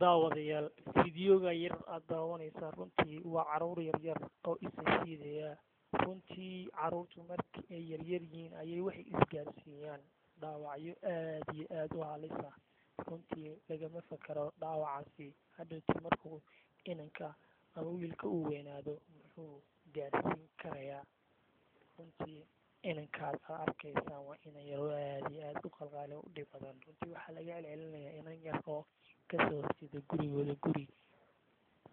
Daawadayaal, fiidiyowga yar aad daawanaysaa runtii waa caruur yaryar oo isa shiidaya. Runtii caruurtu markii ay yaryar yihiin ayay waxay isgaarsiiyaan dhaawacyo aad iyo aad u halis ah. Runtii lagama fakaro dhaawacaasi hadhowti markuu inanka ama wiilka uu weynaado muxuu gaarsiin karayaa. Runtii inankaas aad arkaysaan waa inan yar oo aad iyo aad u qalqaali u dhib badan. Runtii waxaa laga celcelinayaa inan yar oo kasoo horjeeda gurigooda guri.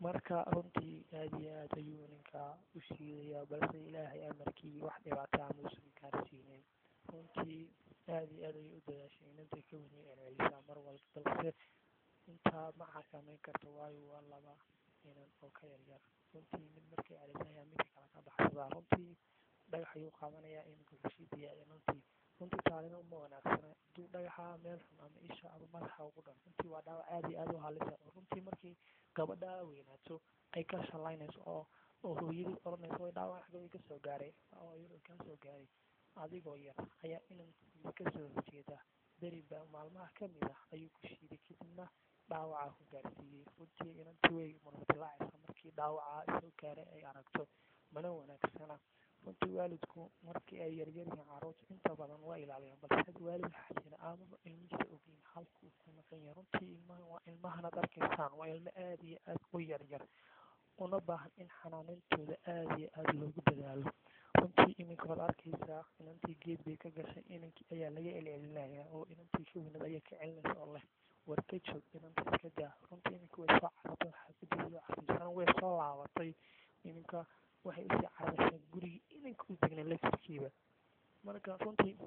Marka runtii aad iyo aad ayuu ninkaa u shiidayaa, balse Ilaahay amarkii wax dhibaato ah muusan gaarsiinin. Runtii aad iyo aad ayay u dadaashay inanta ka weyn way celcelisaa mar walba, balse intaa ma xakameyn karto, waayo waa laba inan oo ka yaryar. Runtii mid markay celiso ayaa midka kale ka baxsadaa. Runtii dhagax ayuu qaadanayaa, iminka wuxuu shiidayaa inantii. Runtii taalina uma wanaagsana hadduu dhagaxa meel xun ama isha ama madaxa ugu dhaco. Runtii waa dhaawac aad iyo aad u halis ah oo runtii markii gabadha weynaato ay ka shalaynayso oo hooyadii odhanayso way dhaawac xagee ka soo gaaray, dhaawac yar oo kaa soo gaaray adigoo yar ayaa inan kasoo horjeeda beri baa maalmaha ka mid ah ayuu ku shiiday, kadibna dhaawaca ku gaarsiiyey. Runtii inantii way murmurdilaacaysaa markii dhaawaca soo gaaray ay aragto, mana wanaagsana. Runtii waalidku markii ay yaryar yihiin caruurta inta badan waa ilaaliyaan, balse waalid waxaa jira aanaba ilmihiisa ogeyn halka uu ku maqan yahay. Runtii ilmahan waa ilmahan aad arkaysaan waa ilmo aad iyo aad u yaryar una baahan in xanaaneyntooda aad iyo aad loogu dadaalo. Runtii iminka waad arkaysaa inantii geed bay ka gashay, inankii ayaa laga celcelinayaa oo inantii ka weynayd ayaa ka celinaysa oo leh war ka joog inanta, iska daa. Runtii iminka way soo carartay xaafadeedii carruursan way soo laabatay, iminka waxay usii cararaysaa gurigii inanka u degnaa laftirkiiba. Marka runtii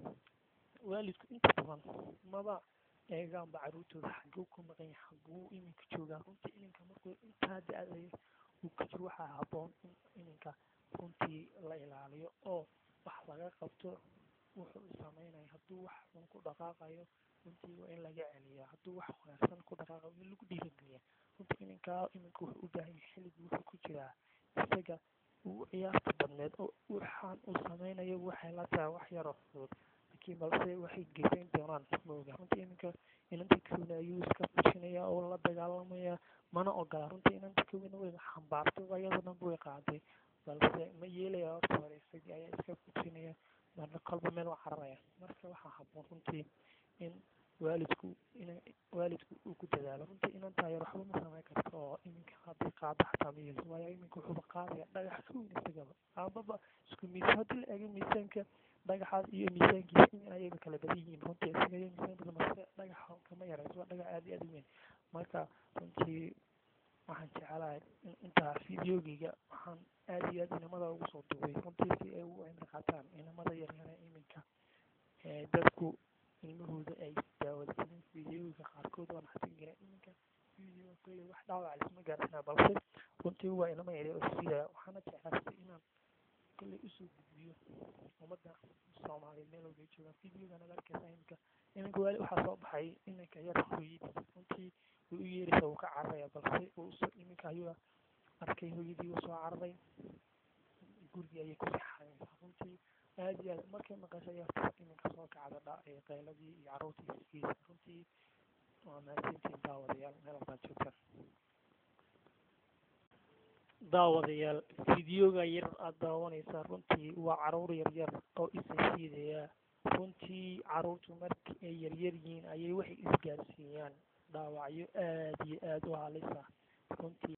waalidku inta badan maba eegaanba caruurtooda xaguu ku maqan yahay, xaguu iminka joogaa. Runtii inanka markuu intaa da-da uu ku jiro waxaa habboon in inanka runtii la ilaaliyo oo wax laga qabto wuxuu sameynaya. Hadduu wax xun ku dhaqaaqayo runtii waa in laga celiyaa, hadduu wax wanaagsan ku dhaqaaqayo waa in lagu dhiirigeliyaa. Runtii inankaa iminka wuxuu u baahan yahay xilligii wuxuu ku jiraa isaga ugu ciyaarta badneed oo waxaan uu sameynayo waxay la tahay wax yaroo fudud, laakiin balse waxay geysan doonaan ma oga. Runtii iminka inantii ka weyn ayuu iska fujinayaa oo la dagaalamayaa, mana ogola. Runtii inantii ka weyn way xambaartay, iyada dhanba way qaaday, balse ma yeelaya. Horta hore isagii ayaa iska fujinaya, marna kolba meel u cararaya. Marka waxaa habboon runtii in waalidku in waalidku uu ku dadaalo. Runtii inantaa yar waxba ma sameyn karto oo iminka haddii qaado xataa ma yeeliso, waayo iminka wuxuuba qaadaya dhagax ka weyn isagaba amaba isku miisaan. Haddii la eego miisaanka dhagaxaas iyo miisaankiisa in ayayba kala badan yihiin. Runtii isaga iyo miisaan badan, balse dhagaxa kama yarayso, waa dhagax aad iyo aad u weyn. Marka runtii waxaan jecelahay in intaa fiidiyogeyga waxaan aad iyo aad inamada ugu soo duubay runtii si ay ugu cimri qaataan inamada yaryar iminka ee dadku ilmahooda ay daawadaan fiidiyowga qaarkood. Waan xatin jiray iminka fiidiyoga kolley wax dhaawac lisma gaarsiinaa, balse runtii waa inama yaryar oo shiidaya. Waxaana jeclaystay inaan kolley usoo gudbiyo ummadda Soomaaliyeed meel walba ay joogaan fiidiyogan aad arkaysaa iminka. Iminka waali waxaa soo baxay inanka yar hooyadiis, runtii way u yeeraysaa, wuu ka cararaya, balse iminka ayuu arkay hooyadii, wuu soo cararay, gurigii ayay ku seexanaysaa. Runtii aad iyo aad markay maqashay ayaa iminka soo kacda qayladii iyo carruurtii iskiisa. Runtii waa mahadsantihiin daawadayaal meel walbaad joogtaan. Daawadayaal, fiidiyowga yar aad daawanaysaa runtii waa caruur yaryar oo isa shiidaya. Runtii caruurtu markii ay yaryar yihiin ayay waxay isgaarsiiyaan dhaawacyo aad iyo aad u halis ah runtii.